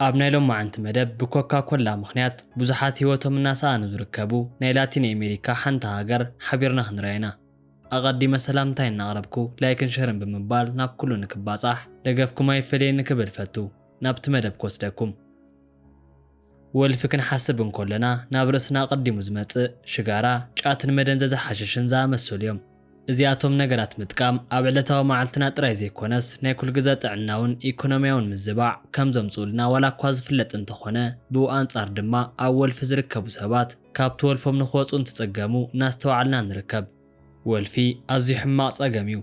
ኣብ ናይ ሎማዓንቲ መደብ ብኮካ ኮላ ምኽንያት ብዙሓት ህይወቶም እናሰኣኑ ዝርከቡ ናይ ላቲን ኣሜሪካ ሓንቲ ሃገር ሓቢርና ክንሪኣ ኢና። ኣቐዲመ ሰላምታይ እናቕረብኩ ላይክን ሸርን ብምባል ናብ ኩሉ ንክባጻሕ ደገፍኩም ኣይፈለየኒ ክብል ፈቱ። ናብቲ መደብ ክወስደኩም። ወልፊ ክንሓስብ እንከለና ናብ ርእስና ቀዲሙ ዝመጽእ ሽጋራ፣ ጫትን መደንዘዚ ሓሽሽን ዝኣመሰሉ እዮም። እዚኣቶም ነገራት ምጥቃም ኣብ ዕለታዊ መዓልትና ጥራይ ዘይኮነስ ናይ ኩልግዘ ጥዕናውን ኢኮኖሚያውን ምዝባዕ ከም ዘምጽኡልና ዋላ እኳ ዝፍለጥ እንተኾነ፣ ብኡ ኣንጻር ድማ ኣብ ወልፊ ዝርከቡ ሰባት ካብቲ ወልፎም ንክወጹ እንትጸገሙ እናስተውዓልና ንርከብ። ወልፊ ኣዝዩ ሕማቕ ጸገም እዩ።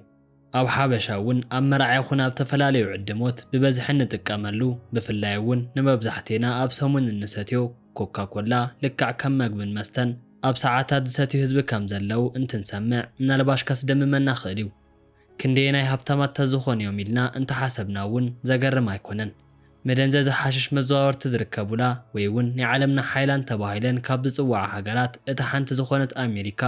ኣብ ሓበሻ እውን ኣብ መርዓ ይኹን ኣብ ተፈላለዩ ዕድሞት ብበዝሒ እንጥቀመሉ፣ ብፍላይ እውን ንመብዛሕቴና ኣብ ሰሙን እንሰትዮ ኮካ ኮላ ልክዕ ከም መግብን መስተን ኣብ ሰዓታት ዝሰትዩ ህዝቢ ከም ዘለዉ እንትንሰምዕ ምናልባሽ ከስደምመና ክእል እዩ። ክንደየናይ ሃብታማት ተዝኾኑ እዮም ኢልና እንተሓሰብና እውን ዘገርም ኣይኮነን። መደንዘዚ ሓሽሽ መዘዋወርቲ ዝርከቡላ ወይ እውን ናይ ዓለምና ሓይላን ተባሂለን ካብ ዝጽዋዓ ሃገራት እታ ሓንቲ ዝኾነት ኣሜሪካ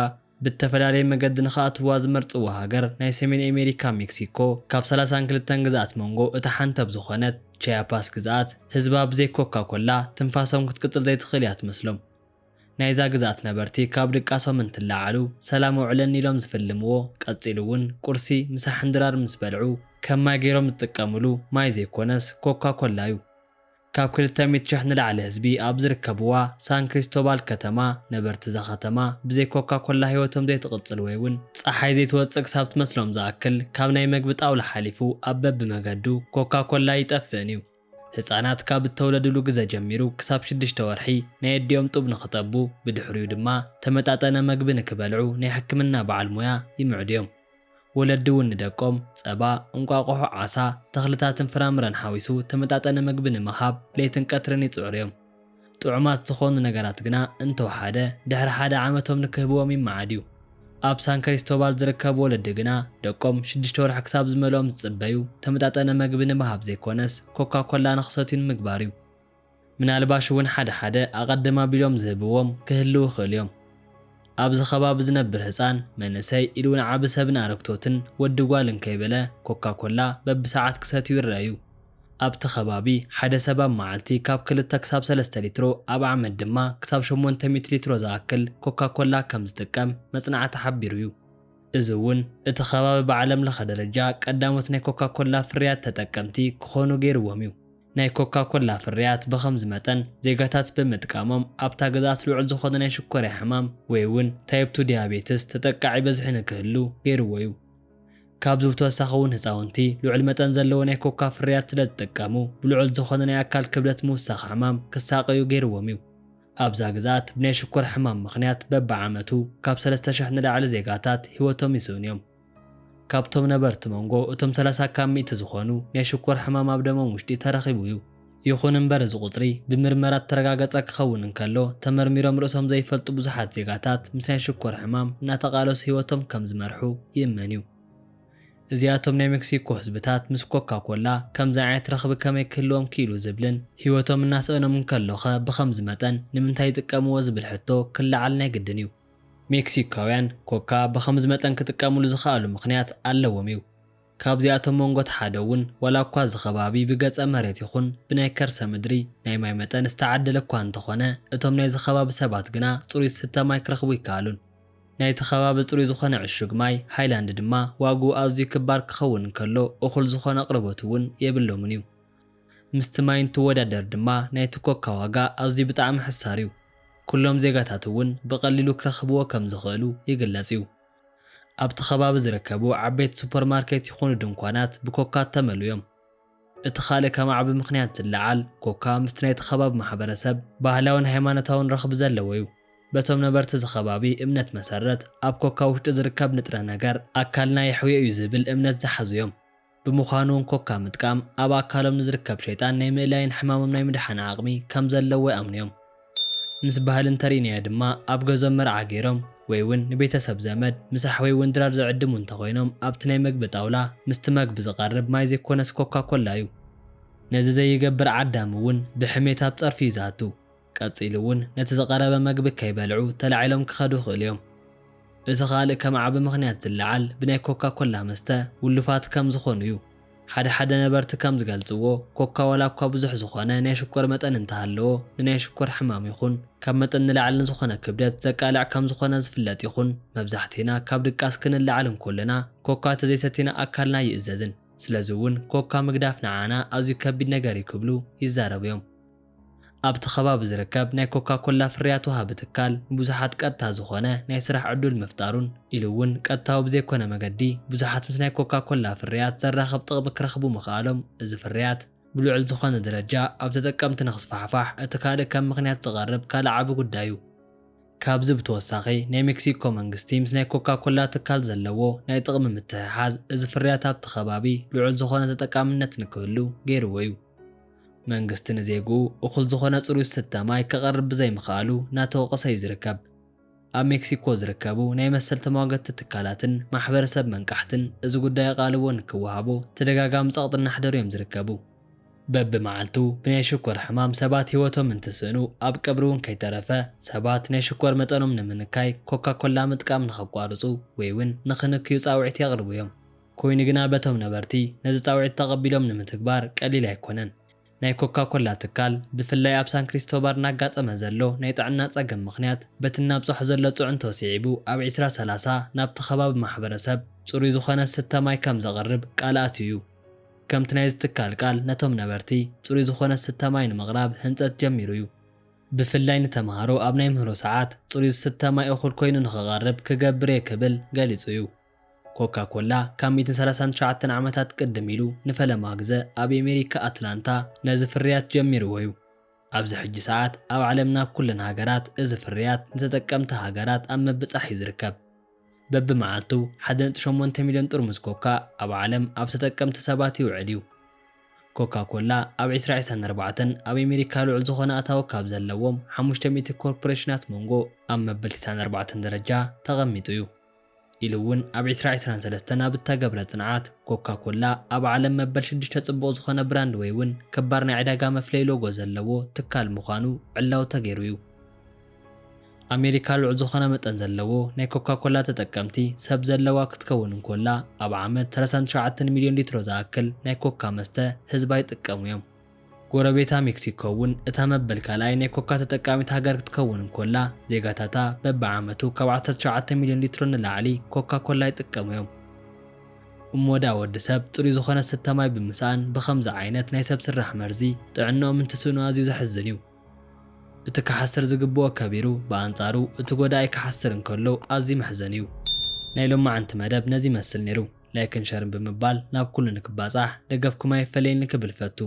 ብተፈላለየ መገዲ ንኽኣትዋ ዝመርጽዎ ሃገር ናይ ሰሜን ኣሜሪካ ሜክሲኮ ካብ ሰላሳን ክልተን ግዝኣት መንጎ እታ ሓንቲ ኣብ ዝኾነት ቺያፓስ ግዝኣት ህዝባ ብዘይ ኮካ ኮላ ትንፋሶም ክትቅጽል ዘይትኽእል እያ ትመስሎም። ናይዛ ግዝኣት ነበርቲ ካብ ድቃሶም እንትለዓሉ ሰላም ኣውዕለኒ ኢሎም ዝፍልምዎ፣ ቀጺሉ እውን ቁርሲ፣ ምሳሕን ድራር ምስ በልዑ ከም ማይ ገይሮም ዝጥቀምሉ ማይ ዘይኮነስ ኮካ ኮላ እዩ። ካብ ክልተ ሚእቲ ሽሕ ንላዕሊ ህዝቢ ኣብ ዝርከብዋ ሳን ክሪስቶባል ከተማ፣ ነበርቲ እዛ ከተማ ብዘይ ኮካ ኮላ ህይወቶም ዘይትቕጽል ወይ እውን ጸሓይ ዘይትወጽእ ክሳብ ትመስሎም ዝኣክል ካብ ናይ መግቢ ጣውላ ሓሊፉ ኣብ በብመገዱ ኮካ ኮላ ይጠፍእን እዩ። ህጻናት ካብ እተወለድሉ ግዘ ጀሚሩ ክሳብ ሽዱሽተ ወርሒ ናይ ኣዲኦም ጡብ ንኽጠቡ፣ ብድሕሪኡ ድማ ተመጣጠነ መግቢ ንክበልዑ ናይ ሕክምና በዓል ሞያ ይምዕዱ እዮም። ወለዲ እውን ንደቆም ጸባ፣ እንቋቑሖ፣ ዓሳ፣ ተኽልታትን ፍራምረን ሓዊሱ ተመጣጠነ መግቢ ንምሃብ ለይትን ቀትርን ይጽዕሩ እዮም። ጥዑማት ዝኾኑ ነገራት ግና እንተወሓደ ድሕሪ ሓደ ዓመቶም ንክህብዎም ይመዓድ እዩ። ኣብ ሳን ክሪስቶባል ዝርከቡ ወለዲ ግና ደቆም ሽዱሽተ ወርሒ ክሳብ ዝመልኦም ዝጽበዩ ተመጣጠነ መግቢ ንምሃብ ዘይኮነስ ኮካ ኮላ ንኽሰትዩ ንምግባር እዩ። ምናልባሽ እውን ሓደ ሓደ ኣቐድም ኣቢሎም ዝህብዎም ክህልው ይኽእሉ እዮም። ኣብዚ ከባቢ ዝነብር ህጻን፣ መንእሰይ ኢሉ እውን ዓቢ ሰብን ኣረግቶትን ወዲ ጓልን ከይበለ ኮካ ኮላ በብሰዓት ክሰትዩ ይረኣዩ። ኣብቲ ከባቢ ሓደ ሰብ ኣብ መዓልቲ ካብ ክልተ ክሳብ ሰለስተ ሊትሮ፣ ኣብ ዓመት ድማ ክሳብ ሸሞንተ ሚእቲ ሊትሮ ዝኣክል ኮካ ኮላ ከም ዝጥቀም መጽናዕቲ ሓቢሩ እዩ። እዚ እውን እቲ ከባቢ ብዓለም ለኸ ደረጃ ቀዳሞት ናይ ኮካ ኮላ ፍርያት ተጠቀምቲ ክኾኑ ገይርዎም እዩ። ናይ ኮካ ኮላ ፍርያት ብኸምዚ መጠን ዜጋታት ብምጥቃሞም ኣብታ ግዝኣት ልዑል ዝኾነ ናይ ሽኮርያ ሕማም ወይ እውን ታይፕ ቱ ዲያቤትስ ተጠቃዒ በዝሒ ንክህሉ ገይርዎ እዩ። ካብዚ ብተወሳኺ እውን ህፃውንቲ ልዑል መጠን ዘለዎ ናይ ኮካ ፍርያት ስለ ዝጥቀሙ ብልዑል ዝኾነ ናይ ኣካል ክብደት ምውሳኽ ሕማም ክሳቐዩ ገይርዎም እዩ። ኣብዛ ግዝኣት ብናይ ሽኮር ሕማም ምኽንያት በብዓመቱ ካብ ሰለስተ ሽሕ ንላዕሊ ዜጋታት ህይወቶም ይስእኑ እዮም። ካብቶም ነበርቲ መንጎ እቶም ሰላሳ ካብ ሚእቲ ዝኾኑ ናይ ሽኮር ሕማም ኣብ ደሞም ውሽጢ ተረኺቡ እዩ። ይኹን እምበር እዚ ቁፅሪ ብምርመራ እተረጋገፀ ክኸውን እንከሎ ተመርሚሮም ርእሶም ዘይፈልጡ ብዙሓት ዜጋታት ምስ ናይ ሽኮር ሕማም እናተቓለሱ ህይወቶም ከም ዝመርሑ ይእመን እዩ። እዚኣቶም ናይ ሜክሲኮ ህዝብታት ምስ ኮካ ኮላ ከምዚ ዓይነት ረኽቢ ከመይ ክህልዎም ክኢሉ ዝብልን ህይወቶም እናስእኖም እንከሎኸ ብኸምዚ መጠን ንምንታይ ይጥቀምዎ ዝብል ሕቶ ክለዓል ናይ ግድን እዩ። ሜክሲካውያን ኮካ ብኸምዚ መጠን ክጥቀምሉ ዝኸኣሉ ምኽንያት ኣለዎም እዩ። ካብዚኣቶም መንጎ እቲ ሓደ እውን ዋላ እኳ እዚ ከባቢ ብገፀ መሬት ይኹን ብናይ ከርሰ ምድሪ ናይ ማይ መጠን ዝተዓደለ እኳ እንተኾነ እቶም ናይዚ ከባቢ ሰባት ግና ፅሩይ ዝስተ ማይ ክረኽቡ ይከኣሉን። ናይቲ ከባቢ ፅሩይ ዝኾነ ዕሹግ ማይ ሃይላንድ ድማ ዋግኡ ኣዝዩ ክባር ክኸውን እንከሎ እኹል ዝኾነ ኣቕርቦት እውን የብሎምን እዩ። ምስቲ ማይ እንትወዳደር ድማ ናይቲ ኮካ ዋጋ ኣዝዩ ብጣዕሚ ሕሳር እዩ። ኩሎም ዜጋታት እውን ብቐሊሉ ክረኽብዎ ከም ዝኽእሉ ይግለጽ እዩ። ኣብቲ ከባቢ ዝርከቡ ዓበይቲ ሱፐርማርኬት ይኹኑ ድንኳናት ብኮካ እተመልኡ እዮም። እቲ ካልእ ከም ዓቢ ምኽንያት ዝለዓል ኮካ ምስቲ ናይቲ ከባቢ ማሕበረሰብ ባህላውን ሃይማኖታውን ረኽቢ ዘለዎ እዩ። በቶም ነበርቲ እዚ ከባቢ እምነት መሰረት ኣብ ኮካ ውሽጢ ዝርከብ ንጥረ ነገር ኣካልና የሕውዮ እዩ ዝብል እምነት ዝሓዙ እዮም። ብምዃኑ እውን ኮካ ምጥቃም ኣብ ኣካሎም ንዝርከብ ሸይጣን ናይ ምእላይን ሕማሞም ናይ ምድሓን ዓቕሚ ከም ዘለዎ ይኣምኑ እዮም። ምስ ባህሊ እንተርኢናዮ ድማ ኣብ ገዝኦም መርዓ ገይሮም ወይ እውን ንቤተሰብ ዘመድ ምሳሕ ወይ እውን ድራር ዝዕድሙ እንተኾይኖም ኣብቲ ናይ መግቢ ጣውላ ምስቲ መግቢ ዝቐርብ ማይ ዘይኮነስ ኮካ ኮላ እዩ። ነዚ ዘይገብር ዓዳሚ እውን ብሕሜት ኣብ ጸርፊ እዩ ዝኣቱ። ቀጺሉ እውን ነቲ ዝቐረበ መግቢ ከይበልዑ ተላዒሎም ክኸዱ ይኽእሉ እዮም። እቲ ካልእ ከም ዓቢ ምኽንያት ዝለዓል ብናይ ኮካ ኮላ መስተ ውሉፋት ከም ዝኾኑ እዩ። ሓደ ሓደ ነበርቲ ከም ዝገልጽዎ፣ ኮካ ዋላ እኳ ብዙሕ ዝኾነ ናይ ሽኮር መጠን እንተሃለዎ፣ ንናይ ሽኮር ሕማም ይኹን ካብ መጠን ንላዕሊ ንዝኾነ ክብደት ዘቃልዕ ከም ዝኾነ ዝፍለጥ ይኹን፣ መብዛሕቲና ካብ ድቃስ ክንላዓል እንኮለና ኮካ ተዘይሰቲና ኣካልና ይእዘዝን። ስለዚ እውን ኮካ ምግዳፍ ንዓና ኣዝዩ ከቢድ ነገር እዩ ክብሉ ይዛረቡ እዮም። ኣብቲ ከባቢ ዝርከብ ናይ ኮካ ኮላ ፍርያት ወሃቢ ትካል ንብዙሓት ቀጥታ ዝኾነ ናይ ስራሕ ዕዱል ምፍጣሩን ኢሉ እውን ቀጥታዊ ብዘይኮነ መገዲ ብዙሓት ምስ ናይ ኮካ ኮላ ፍርያት ዘራኽብ ጥቕሚ ክረኽቡ ምኽኣሎም፣ እዚ ፍርያት ብልዑል ዝኾነ ደረጃ ኣብ ተጠቀምቲ ንክስፋሕፋሕ እቲ ካልእ ከም ምኽንያት ዝቐርብ ካልእ ዓቢ ጉዳይ እዩ። ካብዚ ብተወሳኺ ናይ ሜክሲኮ መንግስቲ ምስ ናይ ኮካ ኮላ ትካል ዘለዎ ናይ ጥቕሚ ምትሕሓዝ እዚ ፍርያት ኣብቲ ከባቢ ልዑል ዝኾነ ተጠቃምነት ንክህሉ ገይርዎ እዩ። መንግስቲ ንዜግኡ እኹል ዝኾነ ጽሩይ ዝስተ ማይ ከቕርብ ብዘይምኽኣሉ እናተወቐሰ እዩ ዝርከብ። ኣብ ሜክሲኮ ዝርከቡ ናይ መሰል ተሟገትቲ ትካላትን ማሕበረሰብ መንቃሕትን እዚ ጉዳይ ኣቓልቦ ንክወሃቦ ተደጋጋሚ ጸቕጢ እናሕደሩ እዮም ዝርከቡ። በብመዓልቱ ብናይ ሽኮር ሕማም ሰባት ህይወቶም እንትስእኑ ኣብ ቀብሪ እውን ከይተረፈ ሰባት ናይ ሽኮር መጠኖም ንምንካይ ኮካ ኮላ ምጥቃም ንኸቋርጹ ወይ እውን ንኽንክዩ ጻውዒት የቕርቡ እዮም። ኮይኑ ግና በቶም ነበርቲ ነዚ ጻውዒት ተቐቢሎም ንምትግባር ቀሊል ኣይኮነን። ናይ ኮካ ኮላ ትካል ብፍላይ ኣብ ሳን ክሪስቶባር እናጋጠመ ዘሎ ናይ ጥዕና ጸገም ምኽንያት በቲ እናብጽሖ ዘሎ ጽዕንቶ ስዒቡ ኣብ ዕስራ ሰላሳ ናብቲ ከባቢ ማሕበረሰብ ጽሩይ ዝኾነ ዝስተ ማይ ከም ዘቕርብ ቃል ኣትዩ እዩ። ከምቲ ናይዚ ትካል ቃል ነቶም ነበርቲ ጽሩይ ዝኾነ ዝስተ ማይ ንምቕራብ ህንጸት ጀሚሩ እዩ። ብፍላይ ንተምሃሮ ኣብ ናይ ምህሮ ሰዓት ጽሩይ ዝስተ ማይ እኹል ኮይኑ ንኽቐርብ ክገብር እየ ክብል ገሊጹ እዩ። ኮካ ኮላ ካብ ሚእትን ሰላሳን ትሽዓተን ዓመታት ቅድም ኢሉ ንፈለማ ግዘ ኣብ ኣሜሪካ ኣትላንታ ነዚ ፍርያት ጀሚርዎ እዩ። ኣብዚ ሕጂ ሰዓት ኣብ ዓለምና ኣብ ኩለን ሃገራት እዚ ፍርያት ንተጠቀምቲ ሃገራት ኣብ ምብጻሕ እዩ ዝርከብ። በብመዓልቱ ሓደ ነጥቢ ሸሞንተ ሚልዮን ጥርሙዝ ኮካ ኣብ ዓለም ኣብ ተጠቀምቲ ሰባት ይውዕል እዩ። ኮካ ኮላ ኣብ ዕስራ ዕስራን ኣርባዕተን ኣብ ኣሜሪካ ልዑል ዝኾነ ኣታዊ ካብ ዘለዎም ሓሙሽተ ሚእቲ ኮርፖሬሽናት መንጎ ኣብ መበል ትስዓን ኣርባዕተን ደረጃ ተቐሚጡ እዩ። ኢሉ እውን ኣብ ዕስራ ዕስራን ሰለስተን ኣብ እተገብረ ጽንዓት ኮካ ኮላ ኣብ ዓለም መበል ሽዱሽተ ጽቡቕ ዝኾነ ብራንድ ወይ እውን ክባር ናይ ዕዳጋ መፍለይ ሎጎ ዘለዎ ትካል ምዃኑ ዕላዊ ተገይሩ እዩ። ኣሜሪካ ልዑል ዝኾነ መጠን ዘለዎ ናይ ኮካ ኮላ ተጠቀምቲ ሰብ ዘለዋ ክትከውን እንኮላ ኣብ ዓመት ሰላሳን ትሽዓተን ሚልዮን ሊትሮ ዝኣክል ናይ ኮካ መስተ ህዝባ ይጥቀሙ እዮም። ጎረቤታ ሜክሲኮ እውን እታ መበል ካልኣይ ናይ ኮካ ተጠቃሚት ሃገር ክትከውን እንኮላ ዜጋታታ በብዓመቱ ካብ ዓሰርተ ትሽዓተ ሚልዮን ሊትሮ ንላዕሊ ኮካ ኮላ ይጥቀሙ እዮም። እሞ ደኣ ወዲ ሰብ ጽሩይ ዝኾነ ዝስተ ማይ ብምስኣን ብኸምዚ ዓይነት ናይ ሰብ ስራሕ መርዚ ጥዕንኦም እንትስእኑ ኣዝዩ ዘሕዝን እዩ። እቲ ክሓስር ዝግብኦ ከቢሩ ብኣንጻሩ እቲ ጎዳኢ ክሓስር እንከሎ ኣዝዩ መሕዘኒ እዩ። ናይ ሎማዓንቲ መደብ ነዚ ይመስል ነይሩ። ላይክን ሸርን ብምባል ናብ ኩሉ ንክባጻሕ ደገፍኩም ኣይፈለየኒ ክብል ፈቱ።